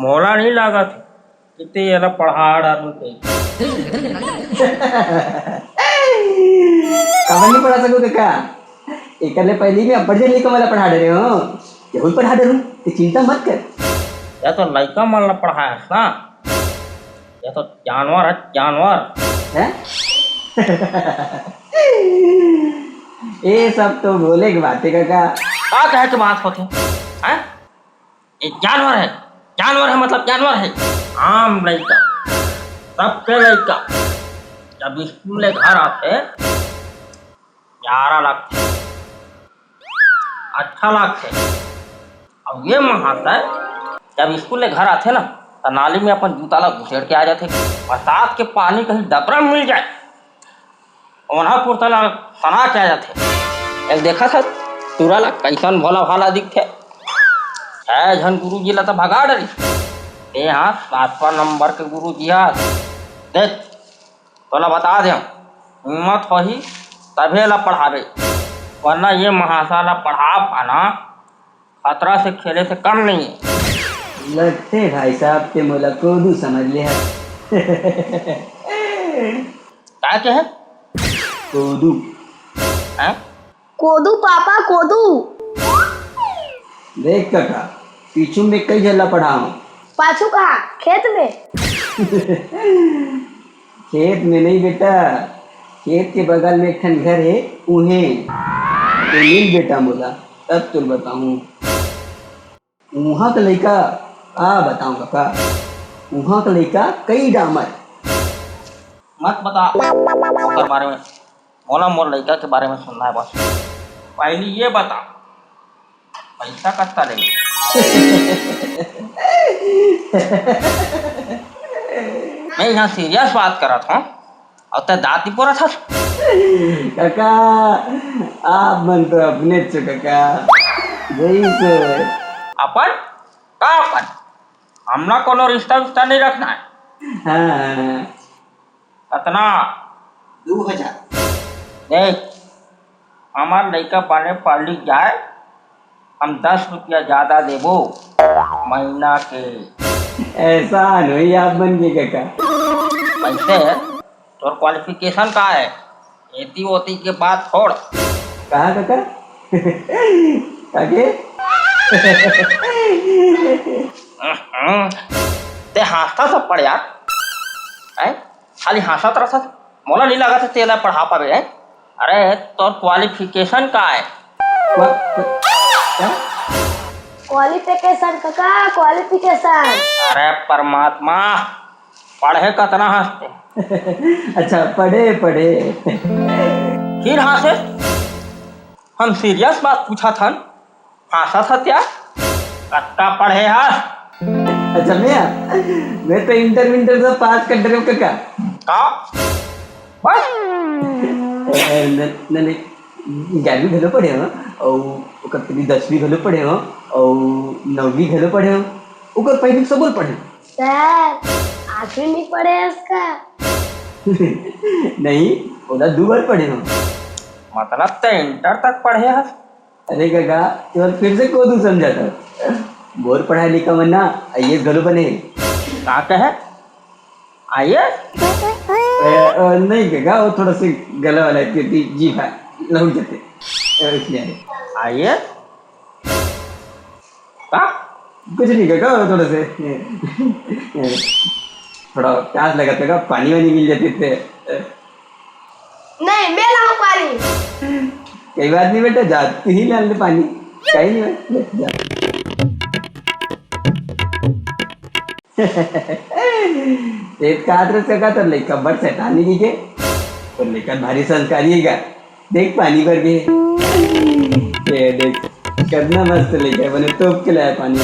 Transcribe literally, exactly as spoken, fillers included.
मोला नहीं लागत कि ते एला पढ़ा डारहूं कहिके। काबर नहीं पढ़ा सकूं कका? एकर ले पहिली मैं अब्बड़ झन लइका मन ला पढ़ा डरे हंव। यहू ल पढ़ा डरहूं, ते चिंता मत कर। या तो लइका मन ला पढ़ाए हस ना, या तो जानवर हे, जानवर। हैं? ए सब तो बोले के बात हे कका। का कहे के बात होथे? हैं? ये जानवर हे, जानवर हे मतलब जानवर हे। आम लइका, सबके लइका जब स्कूल ले घर आथे, प्यारा लगथे, अच्छा लगथे। अब ये महाशय जब स्कूल ले घर आथे ना, त नाली में अपन जूता ला घुसेड़ के आ जाथे। बरसात के पानी कहीं डबरा में मिल जाए, ओन्हा कुर्ता ला सना के आ जाथे। एक देखत हस टूरा ला, कइसन भोला भाला दिखथे। छह झन गुरुजी ला त भगा डरिस, तेहा सातवां नंबर के गुरुजी हस। देख, तोला बता देंव, हिम्मत होही तभे ला पढ़ाबे, वरना ये महाशय ला पढ़ा पाना खतरा से खेले से कम नहीं हे। लगथे भाई साहब ते मोला कोदू समझ ले हस। का कहे? कोदू। हैं? कोदू पापा, कोदू। देख कका, पीछू में कई झन ला पढ़ावंव। पाछू कहाँ? खेत में? खेत में नहीं बेटा, खेत के बगल में एक ठन घर हे, उहें। तो मिल बेटा मोला, तब तोला बताहूं। उहाँ के लइका, का बतावंव कका, उहाँ के लइका कई डामर। मत बता ओकर बारे में, मोला मोर लइका के बारे में सुनना हे बस। पहिली ये बता, पइसा कतका लेबे? मैं इहाँ serious बात करत हंव, अउ तैं दांत ही पोरत हस। कका, आप मन तो अपनेच हो कका, जइसे। अपन? का अपन? हमला कोनो रिश्ता विश्ता नहीं रखना हे। हाँ, हाँ, हाँ। कतना? दू हजार। देख, हमर लइका बने पढ़ लिख जाए, हम दस रुपया ज्यादा देबो महीना के। एहसान होही आप मन के कका। कइसे? तोर qualification का हे? एती ओती के बात छोड़। कहाँ कका? काके? हम्म, तैं हाँसत हस पड़ यार, हैं? खाली हाँसत रथस, मोला नहीं लगत हे तेला पढ़ा पाबे, हैं? अरे, तोर qualification का हे? Qua-, qua-, क्या? Qualification कका, qualification। अरे परमात्मा, पढ़े कतना हस तैं? अच्छा, पढ़े, पढ़े। फिर हाँसे? हम serious बात पूछत हन, हाँसत हस यार? कतका पढ़े हस? अच्छा, मैं, मैं तो इंटर विंटर सब पास कर डरे हंव कका। का? बस? अ, न-, न-, नहीं, ग्यारहवीं घलो पढ़े हंव, अउ ओकर पहिली दसवीं घलो पढ़े हंव, अउ नौवीं घलो पढ़े हंव, ओकर पहिली सबो ल पढ़े हंव। सर, आठवीं नहीं पढ़े हस का? नहीं, ओला दू बार पढ़े हंव। मतलब तैं इंटर तक पढ़े हस? अरे कका, तैं फिर से कोदू समझत हस। मोर पढ़ाए लइका मन ना आईएएस घलो बने हे। का कहे? आईएएस? ए, अ, नहीं कका, वो थोड़ा से गला वाला है, क्योंकि जी भाई, लहुट जाते। ए, इसलिए। आईएएस? का? कुछ नहीं कका, वो थोड़ा से, ए, ए, थोड़ा प्यास लगा था, पानी वानी मिल जाते थे। ए, नहीं, मैं लाऊं पानी। कोई बात नहीं बेटा, जा, तू ही ला ले पानी। कहीं नहीं, ले, जा। तेज का हाथ रस का तोर लइका बड़ शैतानी की के। तोर लइका भारी संस्कारी हे गा। देख पानी भर के। ये देख, कितना मस्त लइका हे, बने तोप के लाया पानी।